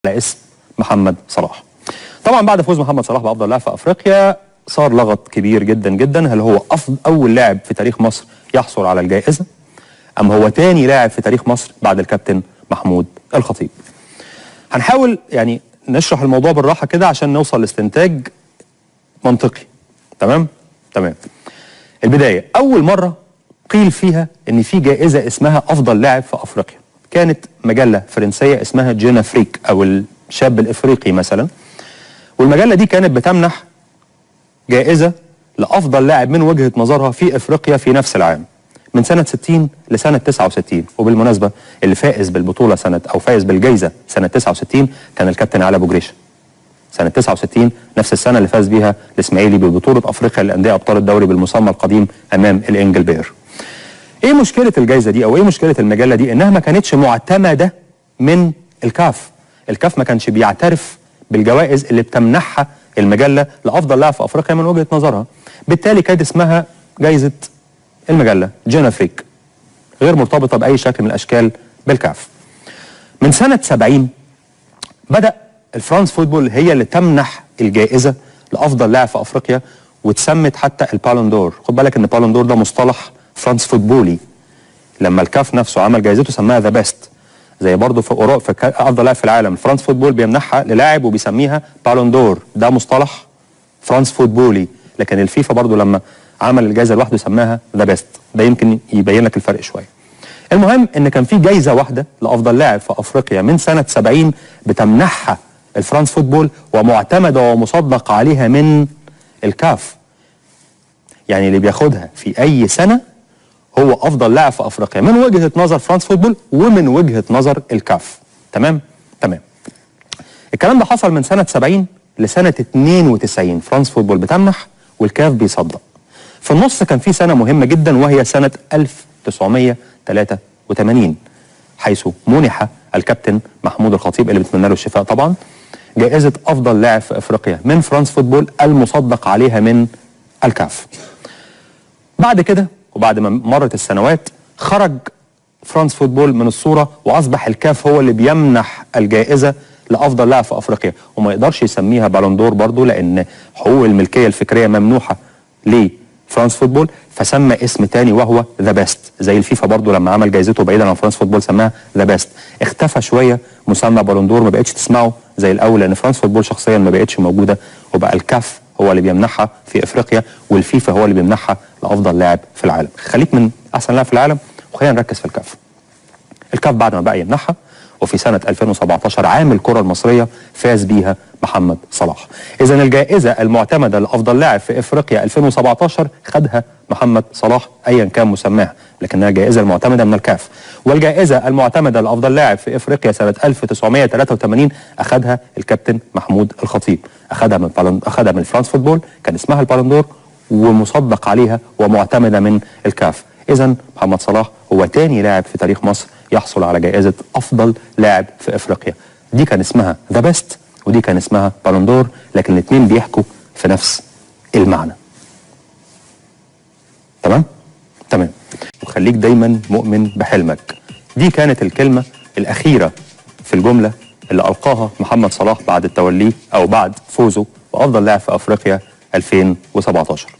على اسم محمد صلاح. طبعا بعد فوز محمد صلاح بافضل لاعب في افريقيا صار لغط كبير جدا جدا، هل هو افضل اول لاعب في تاريخ مصر يحصل على الجائزة ام هو تاني لاعب في تاريخ مصر بعد الكابتن محمود الخطيب؟ هنحاول يعني نشرح الموضوع بالراحة كده عشان نوصل لاستنتاج منطقي. تمام؟ تمام. البداية، اول مرة قيل فيها ان في جائزة اسمها افضل لاعب في افريقيا كانت مجلة فرنسية اسمها Jeune Afrique او الشاب الافريقي مثلا، والمجله دي كانت بتمنح جائزة لافضل لاعب من وجهه نظرها في افريقيا في نفس العام من سنة 60 لسنه 69. وبالمناسبة اللي فائز بالبطولة سنة او فائز بالجائزة سنة 69 كان الكابتن علي ابو جريشه. سنة 69 نفس السنة اللي فاز بيها الاسماعيلي ببطولة افريقيا للاندية ابطال الدوري بالمسمى القديم امام الانجل بير. ايه مشكلة الجائزة دي او ايه مشكلة المجلة دي؟ انها ما كانتش معتمدة من الكاف. الكاف ما كانش بيعترف بالجوائز اللي بتمنحها المجلة لافضل لاعب في افريقيا من وجهه نظرها، بالتالي كانت اسمها جائزة المجلة Jeune Afrique، غير مرتبطة باي شكل من الاشكال بالكاف. من سنة 70 بدا الفرانس فوتبول هي اللي تمنح الجائزة لافضل لاعب في افريقيا، واتسمت حتى ال Ballon d'Or. خد بالك ان Ballon d'Or ده مصطلح فرانس فوتبولي، لما الكاف نفسه عمل جائزته سماها The Best، زي برضه في اوروبا في افضل لاعب في العالم فرانس فوتبول بيمنحها للاعب وبيسميها Ballon d'Or، ده مصطلح فرانس فوتبولي. لكن الفيفا برضه لما عمل الجائزة لوحده سماها The Best، ده يمكن يبين لك الفرق شوية. المهم ان كان في جائزة واحدة لافضل لاعب في افريقيا من سنة 70 بتمنحها الفرانس فوتبول ومعتمده ومصدق عليها من الكاف، يعني اللي بياخدها في اي سنة هو افضل لاعب في افريقيا من وجهه نظر فرانس فوتبول ومن وجهه نظر الكاف. تمام؟ تمام. الكلام ده حصل من سنة 70 لسنه 92، فرانس فوتبول بتمنح والكاف بيصدق. في النص كان في سنة مهمة جدا وهي سنة 1983، حيث منح الكابتن محمود الخطيب اللي بتمنى له الشفاء طبعا جائزة افضل لاعب في افريقيا من فرانس فوتبول المصدق عليها من الكاف. بعد كده وبعد ما مرت السنوات خرج فرانس فوتبول من الصورة وأصبح الكاف هو اللي بيمنح الجائزة لأفضل لاعب في أفريقيا، وما يقدرش يسميها Ballon d'Or برضو لأن حقوق الملكية الفكرية ممنوحة لفرانس فوتبول، فسمى اسم تاني وهو The Best، زي الفيفا برضو لما عمل جائزته بعيدا عن فرانس فوتبول سماها The Best. اختفى شوية مسمى Ballon d'Or، ما بقتش تسمعه زي الأول لأن فرانس فوتبول شخصيا ما بقتش موجودة، وبقى الكاف هو اللي بيمنحها في افريقيا والفيفا هو اللي بيمنحها لافضل لاعب في العالم. خليك من احسن لاعب في العالم وخلينا نركز في الكاف. الكاف بعد ما بقى يمنحها، وفي سنة 2017 عام الكره المصرية فاز بيها محمد صلاح. اذا الجائزة المعتمدة لافضل لاعب في افريقيا 2017 خدها محمد صلاح ايا كان مسماها، لكنها جائزة المعتمدة من الكاف. والجائزه المعتمدة لافضل لاعب في افريقيا سنة 1983 اخذها الكابتن محمود الخطيب، اخذها من فرانس فوتبول، كان اسمها ال Ballon d'Or ومصدق عليها ومعتمده من الكاف. اذا محمد صلاح هو تاني لاعب في تاريخ مصر يحصل على جائزة افضل لاعب في افريقيا. دي كان اسمها The Best ودي كان اسمها Ballon d'Or، لكن الاثنين بيحكوا في نفس المعنى. تمام؟ تمام. وخليك دايما مؤمن بحلمك. دي كانت الكلمة الأخيرة في الجملة اللي ألقاها محمد صلاح بعد توليه أو بعد فوزه بأفضل لاعب في أفريقيا 2017.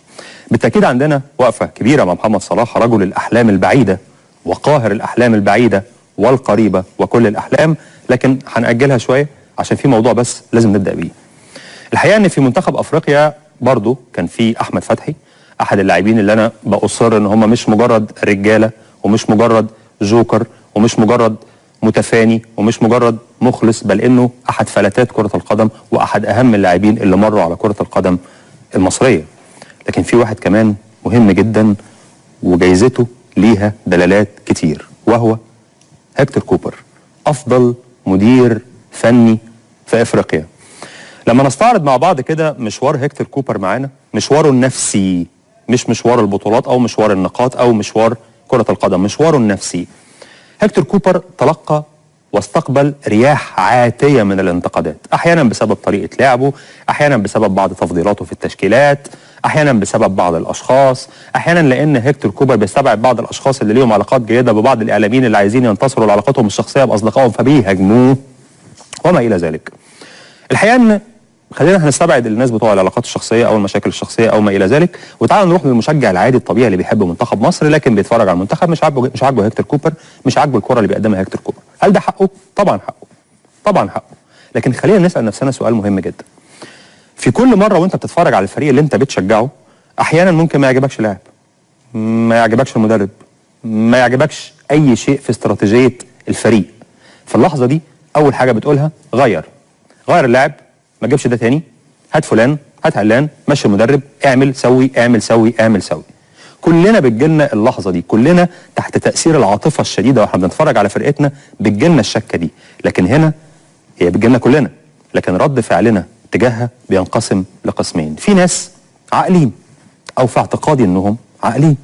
بالتأكيد عندنا وقفة كبيرة مع محمد صلاح، رجل الأحلام البعيدة وقاهر الأحلام البعيدة والقريبة وكل الأحلام، لكن هنأجلها شوية عشان في موضوع بس لازم نبدأ بيه. الحقيقة إن في منتخب أفريقيا برضو كان في أحمد فتحي، أحد اللاعبين اللي أنا بأصر إن هم مش مجرد رجالة ومش مجرد جوكر ومش مجرد متفاني ومش مجرد مخلص، بل إنه أحد فلتات كرة القدم وأحد أهم اللاعبين اللي مروا على كرة القدم المصرية. لكن في واحد كمان مهم جدا وجايزته ليها دلالات كتير، وهو هكتور كوبر، أفضل مدير فني في إفريقيا. لما نستعرض مع بعض كده مشوار هكتور كوبر معانا، مشواره النفسي، مش مشوار البطولات أو مشوار النقاط أو مشوار كرة القدم، مشواره النفسي. هكتور كوبر تلقى واستقبل رياح عاتية من الانتقادات، أحيانا بسبب طريقة لعبه، أحيانا بسبب بعض تفضيلاته في التشكيلات، أحيانا بسبب بعض الأشخاص، أحيانا لأن هكتور كوبر بيستبعد بعض الأشخاص اللي ليهم علاقات جيدة ببعض الإعلاميين اللي عايزين ينتصروا لعلاقاتهم الشخصية بأصدقائهم فبيهاجموه. وما الى ذلك. الحقيقة ان خلينا هنستبعد الناس بتوع العلاقات الشخصية او المشاكل الشخصية او ما الى ذلك، وتعالى نروح للمشجع العادي الطبيعي اللي بيحب منتخب مصر لكن بيتفرج على المنتخب مش عاجبه هيكتور كوبر، مش عاجبه الكره اللي بيقدمها هيكتور كوبر. هل ده حقه؟ طبعا حقه، طبعا حقه. لكن خلينا نسال نفسنا سؤال مهم جدا. في كل مرة وانت بتتفرج على الفريق اللي انت بتشجعه، احيانا ممكن ما يعجبكش لاعب، ما يعجبكش المدرب، ما يعجبكش اي شيء في استراتيجية الفريق. في اللحظة دي اول حاجة بتقولها غير اللاعب، ما تجيبش ده تاني، هات فلان، هات علان، مشي المدرب، اعمل سوي اعمل سوي اعمل سوي. كلنا بتجيلنا اللحظة دي، كلنا تحت تاثير العاطفة الشديدة واحنا بنتفرج على فرقتنا بتجيلنا الشكه دي. لكن هنا هي بتجيلنا كلنا، لكن رد فعلنا تجاهها بينقسم لقسمين. في ناس عاقلين، او في اعتقادي انهم عاقلين،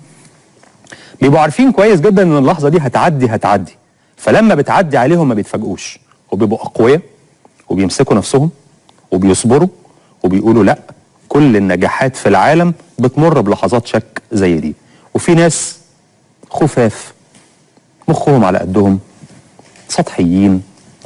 بيبقوا عارفين كويس جدا ان اللحظة دي هتعدي، فلما بتعدي عليهم ما بيتفاجئوش، وبيبقوا اقوياء وبيمسكوا نفسهم وبيصبروا وبيقولوا لا، كل النجاحات في العالم بتمر بلحظات شك زي دي. وفي ناس خفاف، مخهم على قدهم، سطحيين،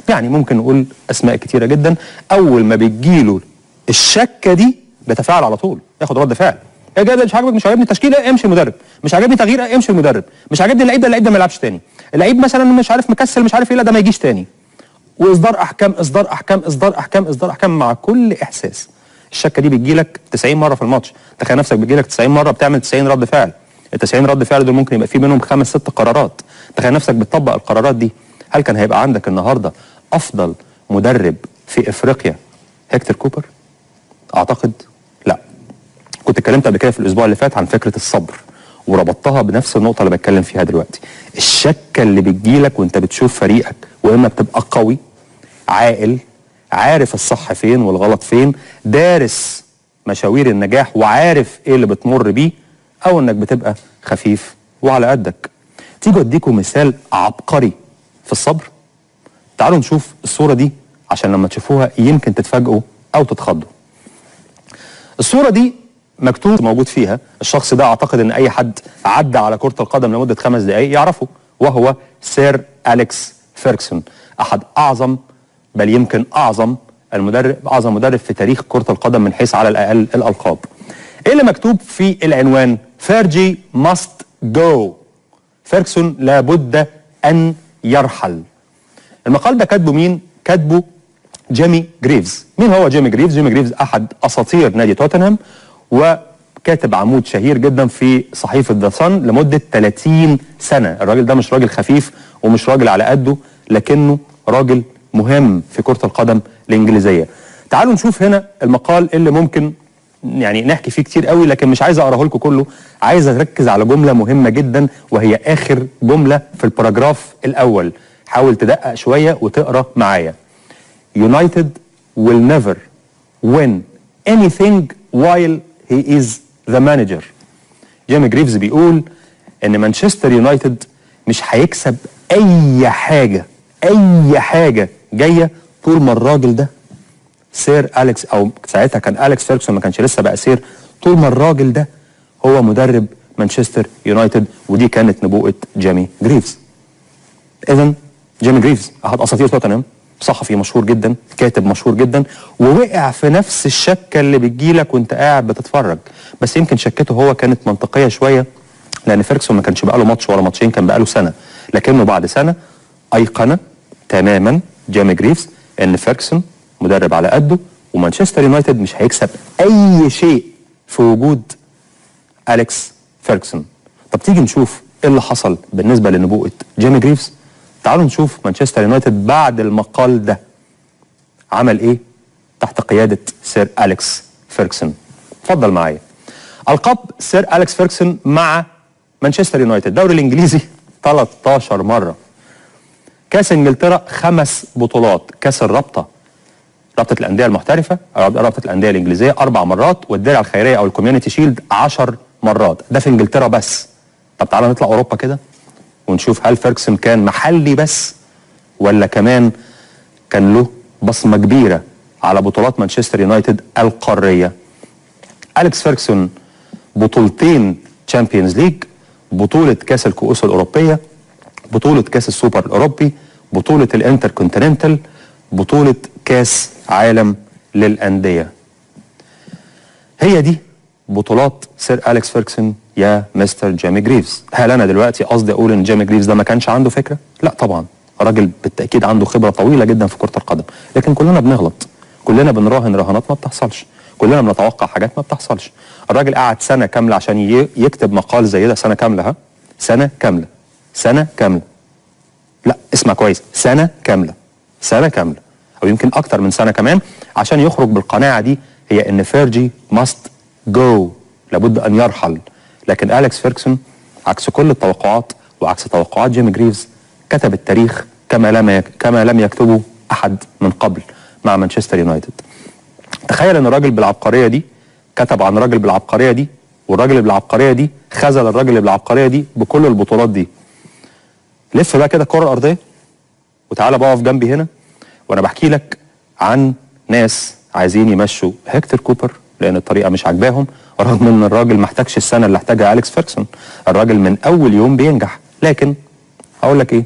يعني ممكن نقول اسماء كتيرة جدا، اول ما بتجيله الشكه دي بيتفاعل على طول، ياخد رد فعل. يا جدع مش عاجبك، مش عاجبني التشكيلة، امشي المدرب، مش عاجبني تغيير، امشي المدرب، مش عاجبني اللعيب ده، اللعيب ده ما يلعبش تاني، اللعيب مثلا مش عارف مكسل مش عارف ايه، لا ده ما يجيش تاني. واصدار احكام اصدار احكام اصدار احكام اصدار احكام مع كل احساس. الشكه دي بتجيلك 90 مرة في الماتش، تخيل نفسك بتجيلك 90 مرة بتعمل 90 رد فعل، ال 90 رد فعل دول ممكن يبقى في منهم 5 6 قرارات، تخيل نفسك بتطبق القرارات دي. هل كان هيبقى عندك النهارده افضل مدرب في افريقيا هيكتور كوبر؟ اعتقد لا. كنت اتكلمت قبل كده في الاسبوع اللي فات عن فكرة الصبر، وربطتها بنفس النقطة اللي بتكلم فيها دلوقتي. الشكه اللي بتجيلك وانت بتشوف فريقك، واما بتبقى قوي عاقل عارف الصح فين والغلط فين، دارس مشاوير النجاح وعارف ايه اللي بتمر بيه، او انك بتبقى خفيف وعلى قدك. تيجوا اديكم مثال عبقري في الصبر. تعالوا نشوف الصورة دي عشان لما تشوفوها يمكن تتفاجئوا او تتخضوا. الصورة دي مكتوب موجود فيها الشخص ده، اعتقد ان اي حد عدى على كرة القدم لمدة 5 دقايق يعرفه، وهو سير أليكس فيرجسون، احد اعظم بل يمكن اعظم اعظم مدرب في تاريخ كرة القدم من حيث على الاقل الالقاب. ايه اللي مكتوب في العنوان؟ Fergie must go، فيرجسون لابد ان يرحل. المقال ده كاتبه مين؟ كاتبه جيمي جريفز. مين هو جيمي جريفز؟ جيمي جريفز احد اساطير نادي توتنهام، وكاتب عمود شهير جدا في صحيفة ذا صن لمدة 30 سنة. الراجل ده مش راجل خفيف ومش راجل على قده، لكنه راجل مهم في كرة القدم الإنجليزية. تعالوا نشوف هنا المقال اللي ممكن يعني نحكي فيه كتير قوي، لكن مش عايز اقراه لكم كله، عايز اركز على جملة مهمة جدا، وهي آخر جملة في ال paragraph الأول. حاول تدقق شوية وتقرا معايا. United will never win anything while he is the manager. جيمي جريفز بيقول ان مانشستر يونايتد مش هيكسب اي حاجة، اي حاجة جاية طول ما الراجل ده سير أليكس، او ساعتها كان أليكس فيرجسون ما كانش لسه بقى سير، طول ما الراجل ده هو مدرب مانشستر يونايتد. ودي كانت نبوءة جيمي جريفز. اذا جيمي جريفز احد اساطير توتنهام، صحفي مشهور جدا، كاتب مشهور جدا، ووقع في نفس الشكه اللي بتجيلك وانت قاعد بتتفرج. بس يمكن شكته هو كانت منطقية شوية، لان فيرجسون ما كانش بقاله ماتش ولا ماتشين، كان بقاله سنة. لكنه بعد سنة ايقن تماما جيمي جريفز ان فيرجسون مدرب على قده، ومانشستر يونايتد مش هيكسب اي شيء في وجود أليكس فيرجسون. طب تيجي نشوف ايه اللي حصل بالنسبة لنبوءه جيمي جريفز. تعالوا نشوف مانشستر يونايتد بعد المقال ده عمل ايه تحت قيادة سير أليكس فيرجسون. اتفضل معايا. ألقاب سير أليكس فيرجسون مع مانشستر يونايتد: الدوري الإنجليزي 13 مرة، كاس إنجلترا 5 بطولات، كاس الرابطة، رابطة الأندية المحترفة، رابطة الأندية الإنجليزية 4 مرات، والدرع الخيرية أو ال Community Shield 10 مرات، ده في إنجلترا بس. طب تعالى نطلع أوروبا كده ونشوف هل فيرجسون كان محلي بس ولا كمان كان له بصمة كبيرة على بطولات مانشستر يونايتد القارية. أليكس فيرجسون بطولتين Champions League، بطولة كاس الكؤوس الأوروبية، بطولة كاس السوبر الأوروبي، بطولة الانتر كونتيننتال، بطولة كاس عالم للأندية. هي دي بطولات سير أليكس فيرجسون يا مستر جيمي جريفز. هل أنا دلوقتي قصدي أقول إن جيمي جريفز ده ما كانش عنده فكرة؟ لا طبعا، راجل بالتأكيد عنده خبرة طويلة جدا في كرة القدم، لكن كلنا بنغلط، كلنا بنراهن رهانات ما بتحصلش، كلنا بنتوقع حاجات ما بتحصلش. الراجل قعد سنة كاملة عشان يكتب مقال زي ده، سنة كاملة، ها؟ سنة كاملة، سنة كاملة، لا اسمع كويس، سنة كاملة، سنة كاملة أو يمكن أكتر من سنة كمان، عشان يخرج بالقناعة دي، هي إن فيرجي must go، لابد أن يرحل. لكن أليكس فيرجسون عكس كل التوقعات وعكس توقعات جيمي جريفز كتب التاريخ كما لم يكتبه أحد من قبل مع مانشستر يونايتد. تخيل ان الراجل بالعبقريه دي كتب عن راجل بالعبقريه دي، والراجل بالعبقريه دي خذل الراجل بالعبقريه دي بكل البطولات دي. لف بقى كده الكره الارضية وتعالى بقى اقف جنبي هنا وانا بحكي لك عن ناس عايزين يمشوا هيكتور كوبر لان الطريقة مش عاجباهم، رغم ان الراجل ما احتاجش السنة اللي احتاجها اليكس فيرجسون، الراجل من اول يوم بينجح. لكن هقول لك ايه،